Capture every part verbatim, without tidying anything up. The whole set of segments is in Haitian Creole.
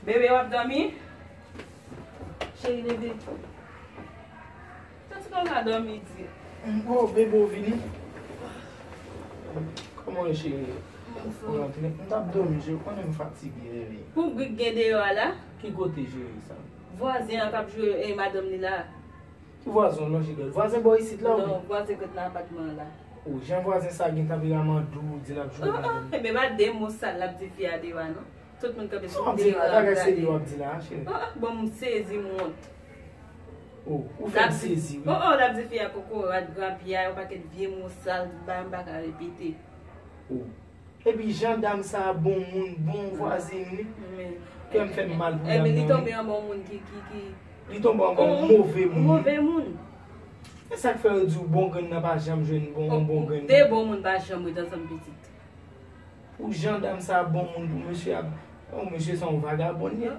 Bebe, w ap dòmi? Cheri, leve. Santi kòm w ka dòmi di. Oh, bebe, w vini? Kòman w ye, cheri? M anfòm. Ou rantre? M t ap dòmi, cheri, ou konnen m fatige, bebe. Pou bri k gen deyò a la? Ki kote, cheri, sa? Vwazen an k ap jwe, eh, madanm li la. Ki vwazen w lonje dèyè? Vwazen bò isit la, oubyen? Non, vwazen k ret nan apatman an la. O, jan vwazen sa gen tanperaman dou, di l ap jwe madanm. Ebyen, pa de mo sal l ap di fi a deyò a, non. Tout moun kanpe sou deyò a, bagay serye w ap di la, cheri. Oh, oh, bon, m sezi, m wont. Oh, ou fè m sezi, wi. Oh, oh, l ap di fi a kokorat, grapyay, yon pakèt vye mo sal, bagay m pa ka repete. Oh. Epi jan dam sa a bon moun, bon vwazen, wi. Kè m fè m mal pou dam nan, wi. Ebyen, li tonbe anba yon moun ki, ki, ki... Li tonbe anba yon move moun. Move moun. E sa k fè yo di w bon grenn nan pa janm jwenn bon, yon bon grenn nan. De bon moun pa janm ret ansanm pitit. Pou jan dam sa a bon moun pou mesye a, oh, mesye se yon vagabon li ye.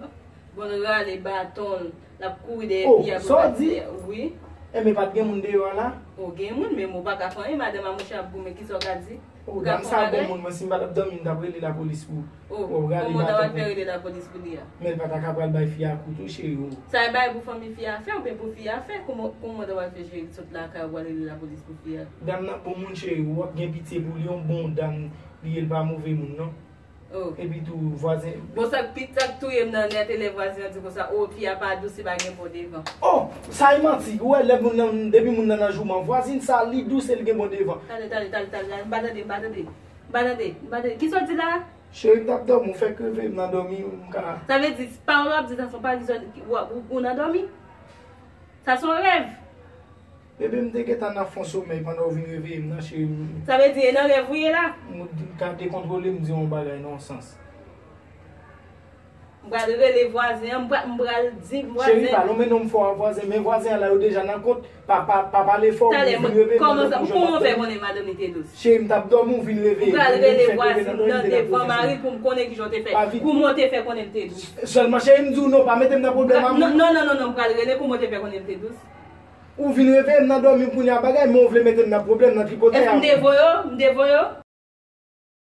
Bon, l rale baton l, l ap kouri dèyè fi a pou l pa di. Wi. Enben, pa t gen moun deyò a la? O, gen moun, men ou pa ka fè anyen, madanm a mouche ap goumen, kisa w ka di? O, dam sa a bon moun, mwen, si m pa t ap dòmi, m t ap rele lapolis pou, pou w rale baton pou. Kòman w ta pral fè rele lapolis pou li a? Men l pa ta ka pral bay fi a kou tou, cheri, o. Sa e bay pou fanmi fi a fè oubyen pou fi a fè? Kòman, kòman w ta pral fè, cheri, sot lakay ou pral rele lapolis pou fi a? Dam nan bon moun, cheri, w ap gen pitye pou li, yon bon dam li ye, l pa move moun, non. Oh. Epi tou, vwazen. Bon, sa k pi, sa k touye m nan nèt, e lè vwazen an di konsa, o, fi a pa dous, li pa gen bon devan. Oh, sa e manti. Ou wè, lè moun nan, depi moun nan nan jouman, vwazin sa, li dous e li gen bon devan. Tande, tande, tande, tande, m pa tande, m pa tande. M pa tande, m pa tande. Kisa w di la? Cheri, m t ap dòmi, ou fèk reveye m nan dòmi, m ka. Sa vle di, pawòl w ap di sa, se yon pawòl ki sòti, w, ou, ou nan dòmi? Sa se yon rèv. Bebe, m te gentan nan fon somèy pandan w vin reveye m nan, cheri m. Sa vle di, e nan rèv ou ye la? M ka dekontwole m di yon bagay nan yon sans. M pral rele vwazen an, m pral, m pral di vwazen. Cheri, pa lonmen non m fò a vwazen, men vwazen an la, yo deja nan kont, pa, pa, pa pale fò, ou vin reveye m nan dòmi pou jwenn m ap dòmi. Kòman w fè konnen madanm li te dous? Cheri, m t ap dòmi, ou vin reveye m. M pral rele vwazen nan devan mari pou m konnen kijan w te fè. Kòman w te fè konnen l te dous? Sèlman, cheri, m di w non, pa mete m nan pwoblèm a moun. Non, non, non, non, m pral rele, kòman w te fè konnen l te dous? Ou vin reveye m nan dòmi m kounye a bagay, men ou vle mete m nan pwoblèm nan tripotay a. Èske m te voye w? M te voye w?